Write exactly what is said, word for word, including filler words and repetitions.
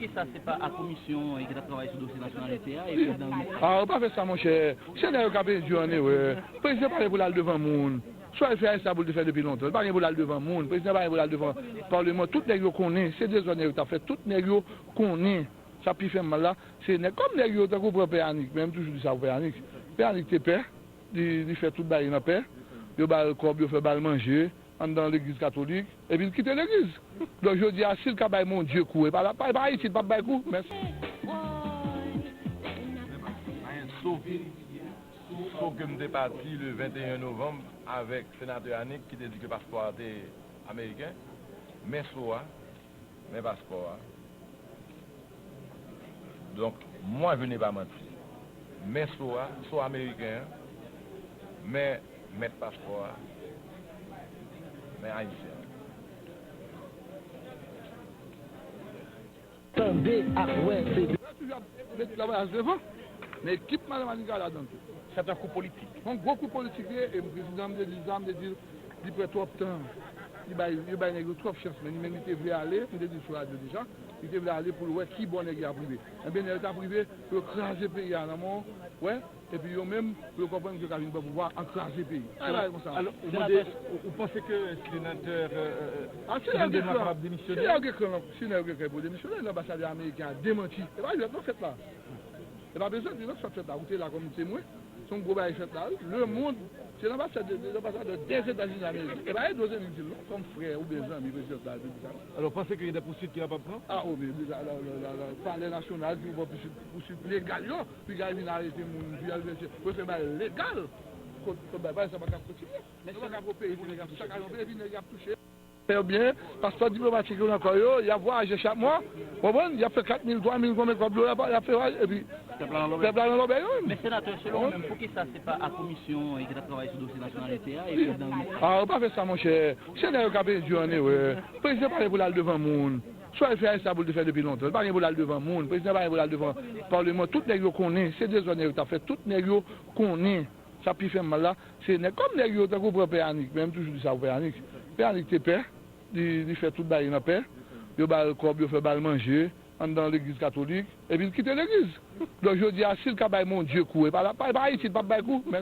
Poukisa se pa a komisyon ki t ap travay sou dosye nasyonalite a e prezidan remèt? Ah, ou pa fè sa, monchè. Se nèg yo k ap endui an erè. Prezidan pa gen pou l al devan moun. Swa l fè sa pou l te fè depi lontan. Li pa gen pou l al devan moun. Prezidan pa gen pou l al devan palman. Tout nèg yo konnen. Se dezòd nèg yo t ap fè. Tout nèg yo konnen. Sa pi fè m mal la, se nèg kòm nèg yo, tankou pran Pè Anik, men m toujou di sa pou Pè Anik. Pè Anik te pè, li, li fè tout bagay nan pè. Yo ba l kòb, yo fè ba l manje, anndan legliz katolik, epi l kite legliz. Donk, jodi a, si l ka bay Bondye kou, e pa, pa, e pa Ayiti, l p ap bay kou. Mèsi. Anyen, sof, sof ke m te pati le venteyen novanm avèk senatè Anik ki te di ke paspò a te ameriken, men so a, men paspò a. Donc, moi, je n'ai pas menti. Men so a, so ameriken an, men mèt paspò a, men ayisyen an. Tande ak wè, se de. Yo toujou ap met la vwayaj devan, men ekip Madan Manika ladan tou. Se tankou politik. Yon gwo kou politik li ye, e prezidan m te di l sa, m te di l, li pran twòp tan. Li bay, yo bay nèg yo twòp chans, men li menm li te vle ale, m te di l sou radyo deja, li te vle ale pou l wè ki bò nèg yo ap rive. Enben, nèg yo t ap rive pou yo kraze peyi a nan men w, wè, epi yo menm, pou yo konprann ke yo ka vin pran pouvwa an kraze peyi. Sa la konsa. Alò, ou mande, ou, ou panse ke senatè, euh, euh, Ah, si nèg yo gen kran, si nèg yo gen kran, si nèg yo gen kran pou demisyone, lanbasadè ameriken an demanti. E pa jwèt non fèt la. E pa bezwen di non sa fèt la. Ou te la kòm temwen. Se yon gwo bagay fèt la, wi. Lemonn, se lanbasadè, lanbasadè dèzetazini ameriken. E pa Edo se li ki di l non, kòm frè oubyen zanmi prezidan de la repiblik la non. Alò, w panse ke gen de pousuit ki kapab pran? Ah, o, men la, la, la, la, la, palè nasyonal ki pran pousuit, pousuit legal yo, piga vin arete moun, piga vin fè pwosè bagay legal. Kot, kot bagay sa pa ka kontinye. Nou pa ka pou peyi pou nèg ap sakaje yon peyi, epi nèg ap touche. Fè yo byen, paspò diplomatik yo nan kò yo, y ap vwayaje chak mwa, konprann? Y ap fè kat mil, twa mil, konbyen kòb yo y ap, y ap fè vwayaje, epi pèp la nan lòbèy yo menm. Men senatè, selon ou menm, poukisa se pa a komisyon ki t ap travay sou dosye nasyonalite a e prezidan remèt? Ah, ou pa fè sa, monchè. Se nèg yo k ap endui an erè. Prezidan pa gen pou l al devan moun. Swa l fè sa pou l te fè depi lontan. Li pa gen pou l al devan moun. Prezidan pa gen pou l al devan palman. Tout nèg yo konnen. Se dezòd nèg yo t ap fè. Tout nèg yo konnen. Sa pi fè m mal la, se nèg kòm nèg yo, tankou pran Pè Anik, men m toujou di sa pou Pè Anik. Pè Anik te pè, li, li fè tout bagay nan pè. Yo ba l kòb, yo fè ba l manje, anndan legliz katolik, epi l kite legliz. Donk, jodi a, si l ka bay Bondye kou, e pa, pa, pa Ayiti, l p ap bay kou.